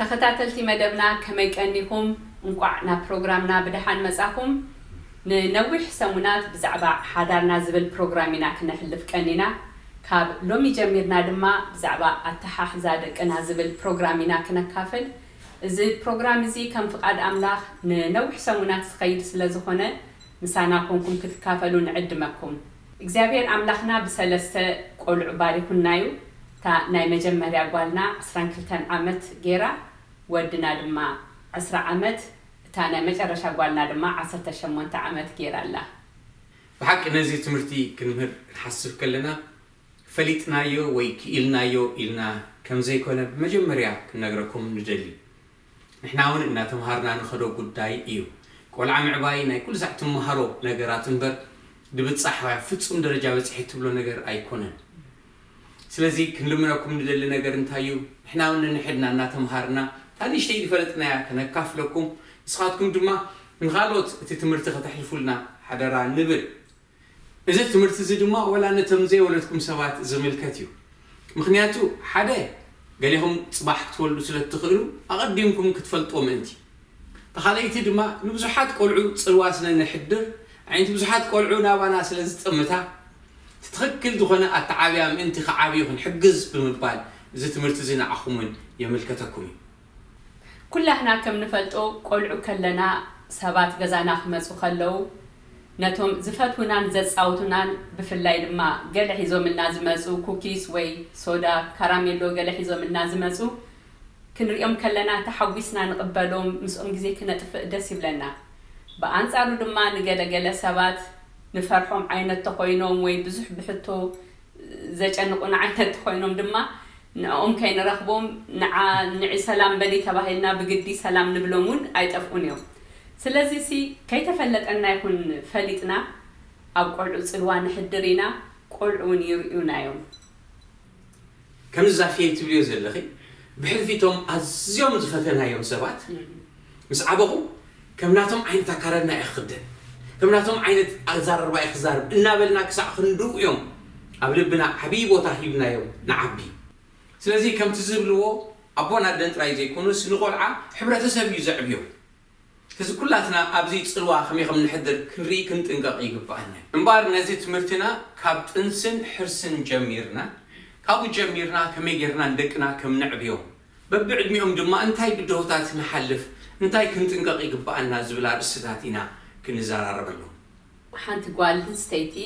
ተኸታተልቲ መደብና ከመይ ቀኒኹም? እንቋዕ ናብ ፕሮግራምና ብደሓን መጻኹም። ንነዊሕ ሰሙናት ብዛዕባ ሓዳርና ዝብል ፕሮግራም ኢና ክነሕልፍ ቀኒና። ካብ ሎሚ ጀሚርና ድማ ብዛዕባ ኣተሓሕዛ ደቅና ዝብል ፕሮግራም ኢና ክነካፍል። እዚ ፕሮግራም እዚ ከም ፍቓድ ኣምላኽ ንነዊሕ ሰሙናት ዝኸይድ ስለ ዝኾነ፣ ምሳና ኮንኩም ክትካፈሉ ንዕድመኩም። እግዚኣብሔር ኣምላኽና ብሰለስተ ቆልዑ ባሪኹና እዩ። እታ ናይ መጀመርያ ጓልና ዕስራን ክልተን ዓመት ገይራ፣ ወድና ድማ ዕስራ ዓመት፣ እታ ናይ መጨረሻ ጓልና ድማ ዓሰርተ ሸሞንተ ዓመት ገይራ ኣላ። ብሓቂ ነዚ ትምህርቲ ክንምህር ክንሓስብ ከለና፣ ፈሊጥናዮ ወይ ክኢልናዮ ኢልና ከም ዘይኮነ ብመጀመርያ ክንነግረኩም ንደሊ። ንሕና እውን እናተምሃርና ንኸዶ ጉዳይ እዩ። ቆልዓ ምዕባይ ናይ ኩሉ ሳዕ ትምሃሮ ነገራት እምበር፣ ድብጻሕ ወይ ኣብ ፍጹም ደረጃ በጺሐ ትብሎ ነገር ኣይኮነን። ስለዚ ክንልምነኩም ንደሊ ነገር እንታይ እዩ? ንሕና እውን ንንሕድና እናተምሃርና፣ እታ ንእሽተይ ዝፈለጥናያ ከነካፍለኩም፣ ንስኻትኩም ድማ ንኻልኦት እቲ ትምህርቲ ከተሕልፉልና ሓደራ ንብል። እዚ ትምህርቲ እዚ ድማ ወላ ነቶም ዘይወለድኩም ሰባት ዝምልከት እዩ። ምኽንያቱ ሓደ፣ ገሊኹም ጽባሕ ክትወልዱ ስለ እትኽእሉ ኣቐዲምኩም ክትፈልጥዎ ምእንቲ። ተኻለይቲ ድማ ንብዙሓት ቆልዑ ጽልዋ ስለ ነሕድር፣ ኣዒንቲ ብዙሓት ቆልዑ ናባና ስለ ዝጥምታ፣ እቲ ትኽክል ዝኾነ ኣተዓብያ ምእንቲ ክዓብዩ ክንሕግዝ ብምባል እዚ ትምህርቲ እዚ ንዓኹም እውን የመልከተኩም እዩ። ኩላህና ከም ንፈልጦ ቆልዑ ከለና ሰባት ገዛና ክመጹ ከለዉ ነቶም ዝፈትውናን ዘጻውቱናን ብፍላይ ድማ ገለ ሒዞምልና ዝመጹ ኩኪስ ወይ ሶዳ ካራሜሎ ገለ ሒዞምልና ዝመጹ ክንሪኦም ከለና ተሓጒስና ንቕበሎም ምስኦም ግዜ ክነጥፍእ ደስ ይብለና። ብኣንጻሩ ድማ ንገለ ገለ ሰባት ንፈርሖም ዓይነት ተኾይኖም ወይ ብዙሕ ብሕቶ ዘጨንቑና ዓይነት ተኾይኖም ድማ ንዕኦም ከይንረኽቦም ንዓ ንዒ ሰላም በሊ ተባሂልና ብግዲ ሰላም ንብሎም እውን ኣይጠፍኡን እዮም። ስለዚ ሲ ከይተፈለጠና ይኹን ፈሊጥና ኣብ ቆልዑ ጽልዋ ንሕድር ኢና፣ ቆልዑ እውን ይርእዩና እዮም። ከምዚ ዛፍየይ ትብልዮ ዘለኺ ብሕልፊቶም ኣዝዮም ዝፈተናዮም ሰባት ምስ ዓበኹ ከም ናቶም ዓይነት ኣካረድና እየ ክኽደን ከም ናቶም ዓይነት ኣዛርባ እየ ክዛርብ እናበልና ክሳዕ ክንድኡ እዮም ኣብ ልብና ዓብዪ ቦታ ሂብናዮም ንዓቢ። ስለዚ ከምቲ ዝብልዎ ኣቦን ኣደን ጥራይ ዘይኮኑስ ንቆልዓ ሕብረተሰብ እዩ ዘዕብዮም። እዚ ኩላትና ኣብዚ ጽልዋ ከመይ ከም ንሕድር ክንርኢ ክንጥንቀቕ ይግብኣና እዩ። እምበኣር ነዚ ትምህርትና ካብ ጥንስን ሕርስን ጀሚርና ካብኡ ጀሚርና ከመይ ጌርና ንደቅና ከም ነዕብዮም በብዕድሚኦም ድማ እንታይ ብድሆታት ንሓልፍ እንታይ ክንጥንቀቕ ይግብኣና ዝብል ኣርእስትታት ኢና ክንዘራረበሎም። ሓንቲ ጓል ኣንስተይቲ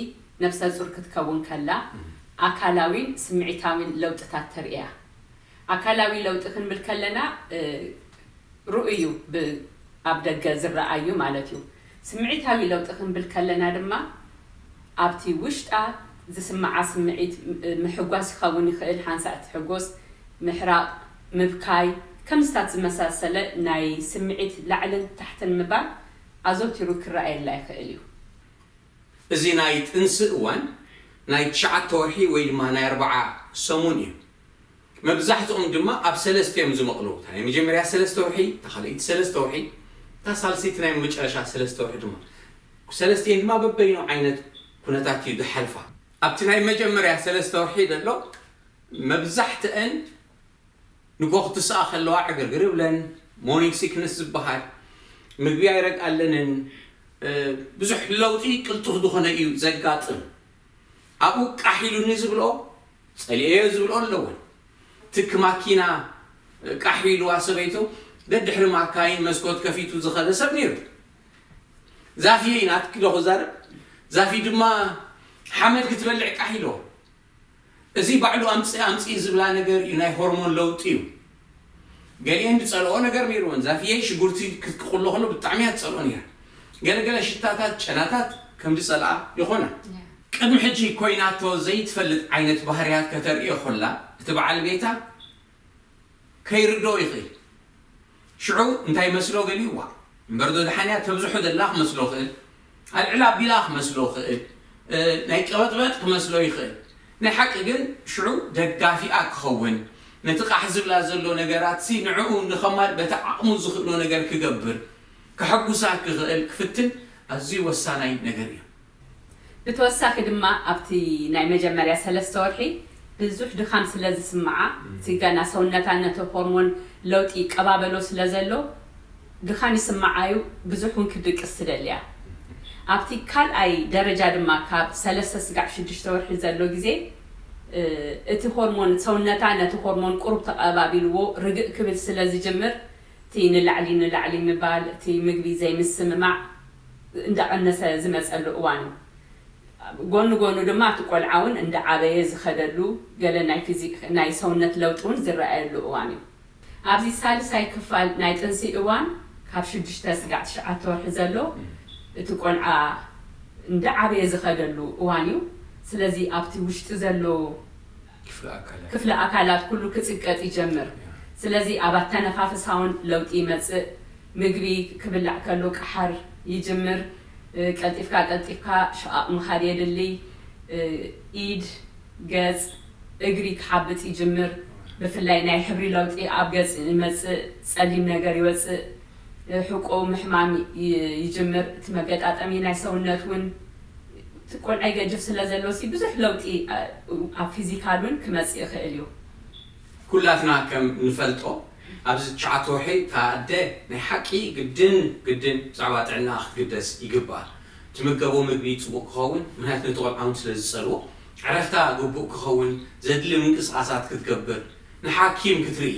ነብሰ ጹር ክትከውን ከላ ኣካላዊን ስምዒታዊን ለውጥታት ተርእያ። ኣካላዊ ለውጢ ክንብል ከለና ርኡይ እዩ፣ ኣብ ደገ ዝረኣዩ ማለት እዩ። ስምዒታዊ ለውጢ ክንብል ከለና ድማ ኣብቲ ውሽጣ ዝስምዓ ስምዒት ምሕጓስ ይኸውን ይኽእል፣ ሓንሳእ ትሕጎስ፣ ምሕራቕ፣ ምብካይ፣ ከምዚታት ዝመሳሰለ ናይ ስምዒት ላዕልን ታሕትን ምባል ኣዘውቲሩ ክረኣየላ ይኽእል እዩ። እዚ ናይ ጥንሲ እዋን ናይ ትሽዓተ ወርሒ ወይ ድማ ናይ ኣርብዓ ሰሙን እዩ። መብዛሕትኦም ድማ ኣብ ሰለስተ እዮም ዝመቕሉ። እታ ናይ መጀመርያ ሰለስተ ወርሒ፣ እታ ካልኣይቲ ሰለስተ ወርሒ፣ እታ ሳልሰይቲ ናይ መጨረሻ ሰለስተ ወርሒ ድማ። ሰለስቲኤን ድማ በበይኑ ዓይነት ኩነታት እዩ ዝሓልፋ። ኣብቲ ናይ መጀመርያ ሰለስተ ወርሒ ዘሎ መብዛሕትአን ንጎ ክትስኣ ከለዋ ዕግርግር ይብለን፣ ሞርኒንግ ሲክነስ ዝበሃል፣ ምግቢ ኣይረግኣለንን፣ ብዙሕ ለውጢ ቅልጡፍ ዝኾነ እዩ ዘጋጥም። ኣብኡ ቃሕ ኢሉኒ ዝብልኦ፣ ጸሊኤዮ ዝብልኦ ኣለወን። ትክ ማኪና ቃሕ ኢልዋ ሰበይቱ፣ ደድሕሪ ማካይን መስኮት ከፊቱ ዝኸደ ሰብ ነይሩ። ዛፊየ ናትኪ ዶ ክዛረብ? ዛፊ ድማ ሓመድ ክትበልዕ ቃሕ ኢልዎ። እዚ ባዕሉ ኣምፅእ ኣምፅእ ዝብላ ነገር እዩ፣ ናይ ሆርሞን ለውጢ እዩ። ገሊአን ዝፀልኦ ነገር ነይርወን። ዛፍየይ ሽጉርቲ ክትቅሎ ከሎ ብጣዕሚ እያ ትፀልኦ ነይራ። ገለገለ ሽታታት፣ ጨናታት ከም ዝፀልኣ ይኾና። ቅድሚ ሕጂ ኮይናቶ ዘይትፈልጥ ዓይነት ባህርያት ከተርእዮ ከላ እቲ በዓል ቤታ ከይርድኦ ይኽእል። ሽዑ እንታይ ይመስሎ ገሊኡ፣ ዋእ እምበር ዶ ደሓን እያ ተብዝሖ ዘላ ክመስሎ ይኽእል፣ ኣልዕል ኣቢላ ክመስሎ ይኽእል፣ ናይ ቀበጥበጥ ክመስሎ ይኽእል። ናይ ሓቂ ግን ሽዑ ደጋፊኣ ክኸውን፣ ነቲ ቃሕ ዝብላ ዘሎ ነገራትሲ ንዕኡ ንኸማል በቲ ዓቕሙ ዝኽእሎ ነገር ክገብር፣ ከሐጉሳ ክኽእል ክፍትን ኣዝዩ ወሳናይ ነገር እዩ። ብተወሳኺ ድማ ኣብቲ ናይ መጀመርያ ሰለስተ ወርሒ ብዙሕ ድኻም ስለ ዝስምዓ፣ እቲ ገና ሰውነታ ነቲ ሆርሞን ለውጢ ይቀባበሎ ስለ ዘሎ፣ ድኻም ይስምዓ እዩ፣ ብዙሕ እውን ክድቅስ ትደሊ እያ። ኣብቲ ካልኣይ ደረጃ ድማ፣ ካብ ሰለስተ ስጋዕ ሽዱሽተ ወርሒ ዘሎ ግዜ፣ እ፣ እቲ ሆርሞን፣ ሰውነታ ነቲ ሆርሞን ቁሩብ ተቐባቢልዎ ርግእ ክብል ስለ ዝጅምር፣ እቲ ንላዕሊ ንላዕሊ ምባል፣ እቲ ምግቢ ዘይምስምማዕ እንዳቐነሰ ዝመጸሉ እዋን እዩ። ጎኒ ጎኑ ድማ እቲ ቆልዓ እውን እንዳዓበየ ዝኸደሉ፣ ገለ ናይ ፊዚክ፣ ናይ ሰውነት ለውጢ እውን ዝረኣየሉ እዋን እዩ። ኣብዚ ሳልሳይ ክፋል ናይ ጥንሲ እዋን፣ ካብ ሽዱሽተ ስጋዕ ትሽዓተ ወርሒ ዘሎ፣ እቲ ቆልዓ እንዳዓበየ ዝኸደሉ እዋን እዩ። ስለዚ ኣብቲ ውሽጢ ዘሎ ክፍለ ኣካላት ክፍለ ኣካላት ኩሉ ክጽቀጥ ይጀምር። ስለዚ ኣብ ኣተነፋፍሳ እውን ለውጢ ይመጽእ። ምግቢ ክብላዕ ከሎ ቀሓር ይጅምር። እ፣ ቀልጢፍካ ቀልጢፍካ ሽቓቕ ምኻድ የድሊ። እ፣ ኢድ፣ ገጽ፣ እግሪ ክሓብጥ ይጅምር። ብፍላይ ናይ ሕብሪ ለውጢ ኣብ ገጽ ይመጽእ፣ ጸሊም ነገር ይወጽእ፣ እ፣ ሕቆ ምሕማም ይ-፣ ይጅምር። እቲ መገጣጠሚ ናይ ሰውነት እውን፣ እቲ ቆልዓ ይገድፍ ስለ ዘሎ ሲ ብዙሕ ለውጢ፣ እ፣ ኣብ ፊዚካል እውን ክመጽእ ይኽእል እዩ። ኩላትና ከም ንፈልጦ ኣብዚ ትሽዓተ ወርሒ እታ ኣደ ናይ ሓቂ ግድን ግድን ብዛዕባ ጥዕና ክትግደስ ይግባኣ። ትምገቦ ምግቢ ጽቡቕ ክኸውን፣ ምክንያቱ ነቲ ቆልዓ እውን ስለ ዝጸልዎ፣ ዕረፍታ ግቡእ ክኸውን፣ ዘድሊ ምንቅስቓሳት ክትገብር፣ ንሓኪም ክትርኢ፣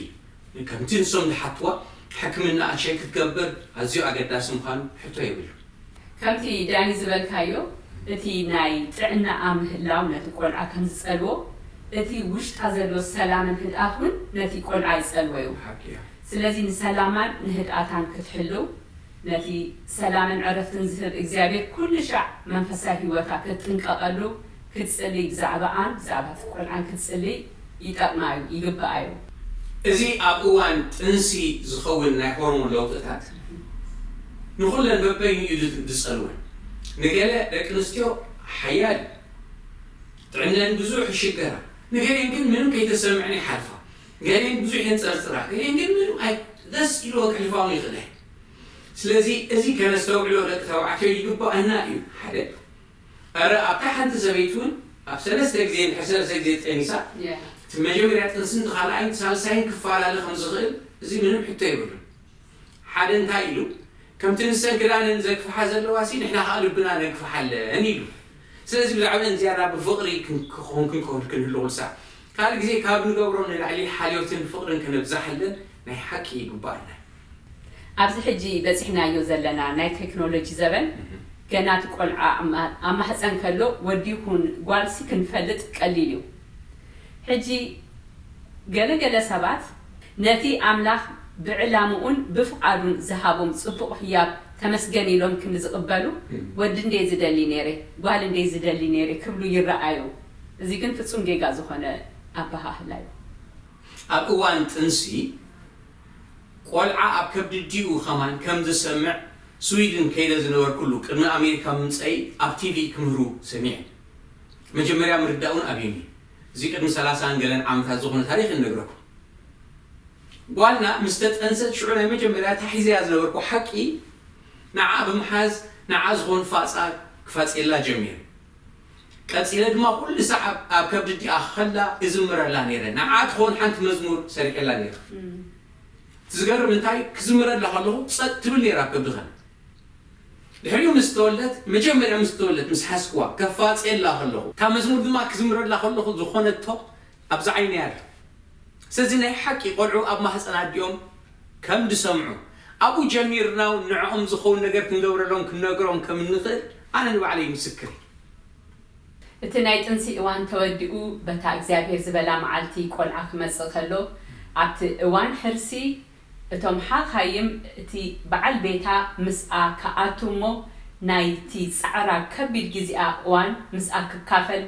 ከምቲ ንሶም ዝሓትዋ ሕክምና ኣሸይ ክትገብር ኣዝዩ ኣገዳሲ ምዃኑ ሕቶ የብሉ። ከምቲ ዳኒ ዝበልካዮ፣ እቲ ናይ ጥዕናኣ ምህላው ነቲ ቆልዓ ከም ዝጸልዎ፣ እቲ ውሽጣ ዘሎ ሰላምን ህድኣት እውን ነቲ ቆልዓ ይጸልዎ እዩ። ሓቂ እያ። ስለዚ ንሰላማን ንህድኣታን ክትሕልው፣ ነቲ ሰላምን ዕረፍትን ዝህብ እግዚኣብሔር ኩሉ ሻዕ መንፈሳዊ ህይወታ ክትጥንቀቐሉ ክትጽሊ፣ ብዛዕባኣን ብዛዕባ እቲ ቆልዓን ክትጽሊ ይጠቕማ እዩ፣ ይግብኣ እዩ። እዚ ኣብ እዋን ጥንሲ ዝኸውን ናይ ሆርሞን ለውጥታት ንኹለን በበይኑ እዩ ዝ- ዝጸልወን። ንገለ ደቂ ኣንስትዮ ሓያል ጥዕነን ብዙሕ ይሽገራ፣ ንገሌን ግን ምንም ከይተሰምዐን ይሓልፋ። ገሌን ብዙሕ የንጸርጽራ፣ ገሌን ግን ምንም ኣይ ደስ ኢልዎ ክሕልፋ እውን ይኽእላ እየን። ስለዚ እዚ ከነስተውዕሎ ደቂ ተባዕትዮ ይግባኣና እዩ። ሓደ፣ ኧረ ኣብታ ሓንቲ ሰበይቲ እውን ኣብ ሰለስተ ግዜ፣ እንድሕር ሰለስተ ግዜ ጠኒሳ፣ ያ። እቲ መጀመርያ ጥንስን እቲ ካልኣይን ሳልሳይን ክፈላለ ከም ዝኽእል እዚ ምንም ሕቶ የብሉን። ሓደ እንታይ ኢሉ፣ ከምቲ ንሰን ክዳነን ዘግፍሓ ዘለዋ ሲ ንሕና ከዓ ልብና ነግፍሓለን ኢሉ። ስለዚ ብዛዕባን ዝያዳ ብፍቕሪ ክን- ክኾን ክንከውን ክንህሉ ቁልሳ ካልእ ግዜ ካብ ንገብሮ ንላዕሊ ሓልዮትን ፍቕርን ከነብዛሓለን ናይ ሓቂ ይግባኣና። ኣብዚ ሕጂ በፂሕናዮ ዘለና ናይ ቴክኖሎጂ ዘበን፣ ገና እቲ ቆልዓ ኣብ ማ- ኣብ ማህፀን ከሎ ወዲ ይኹን ጓልሲ ክንፈልጥ ቀሊል እዩ። ሕጂ ገለ ገለ ሰባት ነቲ ኣምላኽ ብዕላምኡን ብፍቓዱን ዝሃቦም ጽቡቕ ህያብ ተመስገን ኢሎም ክንዝቕበሉ፣ ወዲ እንዴ ዝደሊ ነይረ፣ ጓል እንዴ ዝደሊ ነይረ ክብሉ ይረኣዩ። እዚ ግን ፍጹም ጌጋ ዝኾነ ኣበሃህላ እዩ። ኣብ እዋን ጥንሲ ቆልዓ ኣብ ከብዲ ዲኡ ከማን ከም ዝሰምዕ ስዊድን ከይደ ዝነበርኩሉ ቅድሚ ኣሜሪካ ምምፀኢ ኣብ ቲቪ ክምህሩ ሰሚዐ። መጀመርያ ምርዳእ እውን ኣብዩኒ። እዚ ቅድሚ ሰላሳን ገለን ዓመታት ዝኾነ ታሪኽ እነግረኩም። ጓልና ምስ ተጠንሰት ሽዑ ናይ መጀመርያ ታሒዘያ ዝነበርኩ ሓቂ ንዓ ብምሓዝ ንዓ ዝኾን ፋፃ ክፋፅየላ ጀሚሩ። ቀፂለ ድማ ኩሉ ሰዓብ ኣብ ከብዲ ዲኣ ከላ እዝምረላ ነይረ። ንዓ ትኾን ሓንቲ መዝሙር ሰሪሐላ ነይረ። እቲ ዝገርም እንታይ ክዝምረላ ከለኹ ፀጥ ትብል ነይራ ኣብ ከብዲ ከላ። ድሕሪኡ ምስ ተወልደት መጀመርያ ምስ ተወልደት ምስ ሓዝክዋ ከፋፅየላ ከለኹ እታ መዝሙር ድማ ክዝምረላ ከለኹ ዝኾነቶ ኣብዚ ዓይነይ ኣሎ። ስለዚ ናይ ሓቂ ቆልዑ ኣብ ማህፀን ኣዲኦም ከም ዝሰምዑ ኣብኡ ጀሚርና እውን ንዕኦም ዝኸውን ነገር ክንገብረሎም ክንነግሮም ከም እንኽእል ኣነ ንባዕለይ ምስክር እየ። እቲ ናይ ጥንሲ እዋን ተወዲኡ በታ እግዚኣብሔር ዝበላ መዓልቲ ቆልዓ ክመጽእ ከሎ ኣብቲ እዋን ሕርሲ እቶም ሓኻይም እቲ በዓል ቤታ ምስኣ ክኣቱ እሞ ናይቲ ጻዕራ ከቢድ ግዜኣ እዋን ምስኣ ክካፈል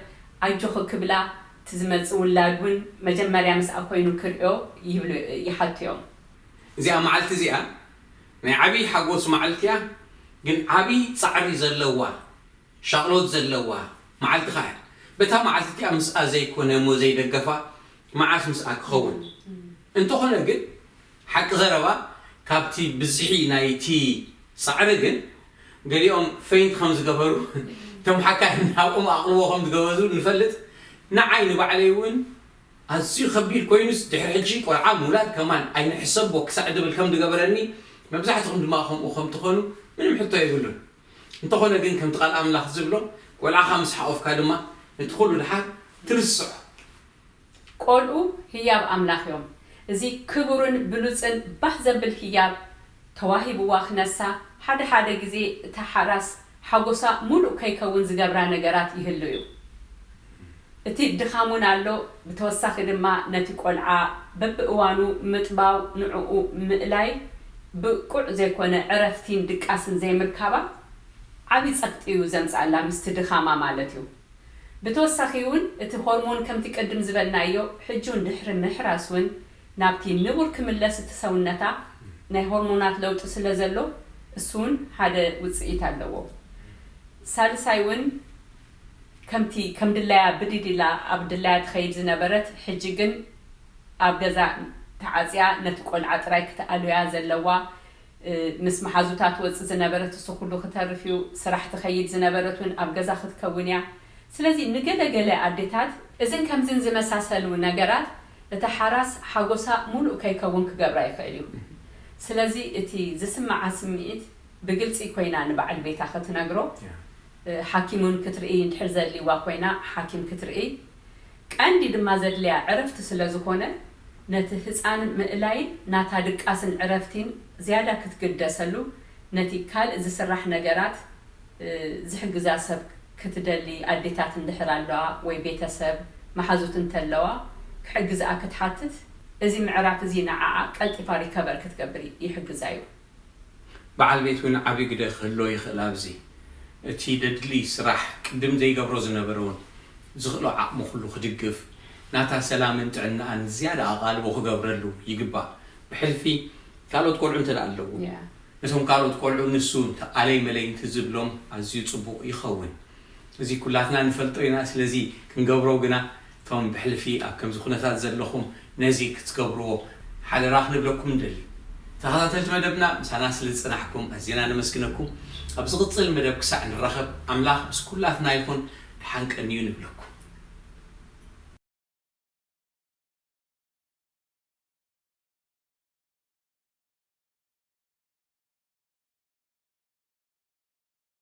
ኣጆኺ ክብላ እቲ ዝመጽእ ውላድ እውን መጀመርያ ምስኣ ኮይኑ ክርእዮ ይብሉ ይሓቱ እዮም። እዚኣ መዓልቲ እዚኣ ናይ ዓብዪ ሓጎስ መዓልቲ እያ፣ ግን ዓብዪ ጻዕሪ ዘለዋ ሻቕሎት ዘለዋ መዓልቲ ኸዓ እያ። በታ መዓልቲ እቲኣ ምስኣ ዘይኮነ እሞ ዘይደገፋ መዓስ ምስኣ ክኸውን? እንተኾነ ግን ሓቂ ዘረባ ካብቲ ብዝሒ ናይቲ ጻዕሪ ግን ገሊኦም ፈይንት ከም ዝገበሩ እቶም ሓካይም ናብኦም ኣቕልቦ ከም ዝገበዙ ንፈልጥ። ንዓይ ንባዕለይ እውን ኣዝዩ ከቢድ ኮይኑስ ድሕሪ ሕጂ ቆልዓ ምውላድ ከማን ኣይንሕሰቦ ክሳዕ ድብል ከም ዝገበረኒ፣ መብዛሕትኹም ድማ ከምኡ ከም ትኾኑ ምንም ሕቶ የብሉን። እንተኾነ ግን ከምቲ ቃል ኣምላኽ ዝብሎ፣ ቆልዓኻ ምስ ሓቆፍካ ድማ ነቲ ኩሉ ድሓር ትርስዖ። ቆልዑ ህያብ ኣምላኽ እዮም። እዚ ክቡርን ብሉጽን ባህ ዘብል ህያብ ተዋሂብዋ ክነሳ፣ ሓደ ሓደ ግዜ እታ ሓራስ ሓጎሳ ሙሉእ ከይከውን ዝገብራ ነገራት ይህሉ እዩ። እቲ ድኻም እውን ኣሎ። ብተወሳኺ ድማ ነቲ ቆልዓ በብእዋኑ ምጥባው፣ ንዕኡ ምእላይ፣ ብቁዕ ዘይኮነ ዕረፍቲን ድቃስን ዘይምርካባ ዓቢ ጸቕጢ እዩ ዘምጽኣላ፣ ምስቲ ድኻማ ማለት እዩ። ብተወሳኺ እውን እቲ ሆርሞን ከምቲ ቅድም ዝበልናዮ ሕጂ እውን ድሕሪ ምሕራስ እውን ናብቲ ንቡር ክምለስ እቲ ሰውነታ ናይ ሆርሞናት ለውጢ ስለ ዘሎ እሱ እውን ሓደ ውጽኢት ኣለዎ። ሳልሳይ እውን ከምቲ ከም ድላያ ብድድ ኢላ ኣብ ድላያ ትኸይድ ዝነበረት ሕጂ ግን ኣብ ገዛ ተዓጽያ ነቲ ቆልዓ ጥራይ ክትኣልያ ዘለዋ፣ ምስ መሓዙታ ትወጽእ ዝነበረት እሱ ኩሉ ክተርፍ እዩ። ስራሕ ትኸይድ ዝነበረት እውን ኣብ ገዛ ክትከውን እያ። ስለዚ ንገለ ገለ ኣዴታት እዝን ከምዝን ዝመሳሰሉ ነገራት እታ ሓራስ ሓጎሳ ሙሉእ ከይከውን ክገብራ ይኽእል እዩ። ስለዚ እቲ ዝስምዓ ስምዒት ብግልጺ ኮይና ንበዓል ቤታ ክትነግሮ፣ ሓኪም እውን ክትርኢ እንድሕር ዘድልይዋ ኮይና ሓኪም ክትርኢ፣ ቀንዲ ድማ ዘድልያ ዕረፍቲ ስለ ዝኾነ ነቲ ህጻን ምእላይን ናታ ድቃስን ዕረፍቲን ዝያዳ ክትግደሰሉ፣ ነቲ ካልእ ዝስራሕ ነገራት ዝሕግዛ ሰብ ክትደሊ ኣዴታት እንድሕር ኣለዋ ወይ ቤተሰብ መሓዙት እንተለዋ ክሕግዝኣ ክትሓትት፣ እዚ ምዕራፍ እዚ ንዓኣ ቀልጢፋ ሪከቨር ክትገብር ይሕግዛ እዩ። በዓል ቤት እውን ዓቢ ግደ ክህልዎ ይኽእል ኣብዚ። እቲ ደድሊ ስራሕ ቅድም ዘይገብሮ ዝነበረ እውን ዝኽእሎ ዓቕሚ ኩሉ ክድግፍ፣ ናታ ሰላምን ጥዕናኣን ዝያዳ ኣቓልቦ ክገብረሉ ይግባእ። ብሕልፊ ካልኦት ቆልዑ እንተ ደኣ ኣለዉ፣ ነቶም ካልኦት ቆልዑ ንሱ ኣለይ መለይ እንተዝብሎም ኣዝዩ ጽቡቕ ይኸውን። እዚ ኩላትና ንፈልጦ ኢና። ስለዚ ክንገብሮ ግና እቶም ብሕልፊ ኣብ ከምዚ ኩነታት ዘለኹም ነዚ ክትገብርዎ ሓደራ ክንብለኩም ንደሊ። ተኸታተልቲ መደብና ምሳና ስለ ዝጸናሕኩም ኣዝና ነመስግነኩም። ኣብ ዝቕጽል መደብ ክሳዕ ንራኸብ ኣምላኽ ምስ ኩላትና ይኹን። ደሓን ቀንዩ ንብለኩም።